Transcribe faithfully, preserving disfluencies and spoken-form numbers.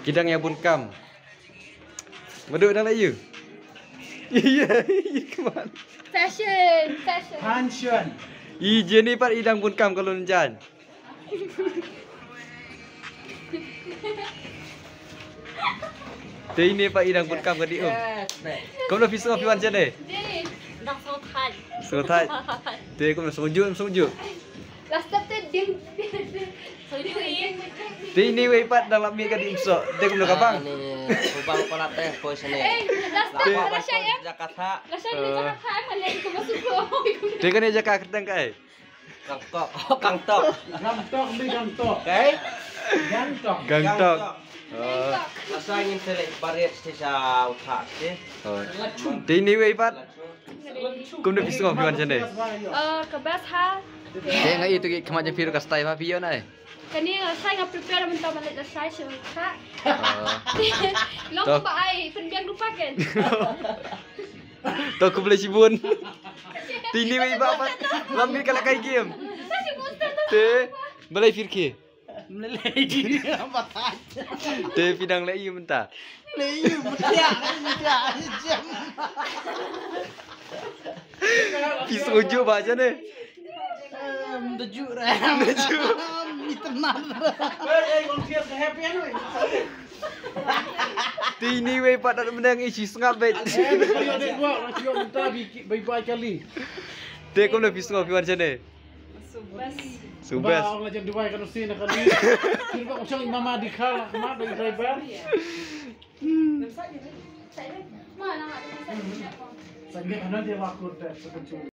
Ki dang ïa bun kam. Madu dang la ïu. Iya, iya, come on. Fashion, fashion. Fashion. I Jenny pat i dang bun kam ka lun jan. Te ine pat i dang bun kam ka di um. Yes, mate. Kumno phi sngew phi wan shane? Dang sngewthait. Sngewthait. Te kumno, sngewjuh, sngewjuh. Last step te dim. Sngewjuh i. Te ine wei pat dang lap miet ka di um soh. Te kumno ka bang? Ni, ku bang palat te, ko shane. Eh, last step, lashai em. Jakarta. Lashai ni Jakarta em, ale ko masuk ko. Te kane jaka kyrteng kaei? Gangtok. Oh, Gangtok. Gangtok, ni Gangtok. Kaei? Gangtok. Gangtok. Gangtok. Oh. Lashai ngin sa leit barit sha uta te. Oh. Te ine wei pat? Kumno phi sngew phi wan shane? Eh, ka best ha. Te nga i tu ki khmat jong phi ruh ka style pha phi ïoh nai. Kane nga shai nga prepare mynta ban leit lashai sha uta. Oh. Long ba ai pynbiang rupa ken. To khublei shibun. Te ine wei pat. Lam miet ka la kai game. Te balei phi rkhie? Mlei. Te phi dang lei mynta. Lei mynta. Phi sngewjuh ba shane. Em, da juh re. Da juh. Mi tymmen. Hey, hey, kong Thias, ka happy anyway. Te ine wei pat da mneng i shi sngap bet. Eh, ka ïoh dei wa, ka ïoh mynta bi, bi bai kali. Te kumno phi sngew phi wan shane? Subes. Ba ong la jan Dubai kan usin kali. Kir ba ong shang mama di khala, ma dei driver. Sa ni kanan dia wa kur te, sa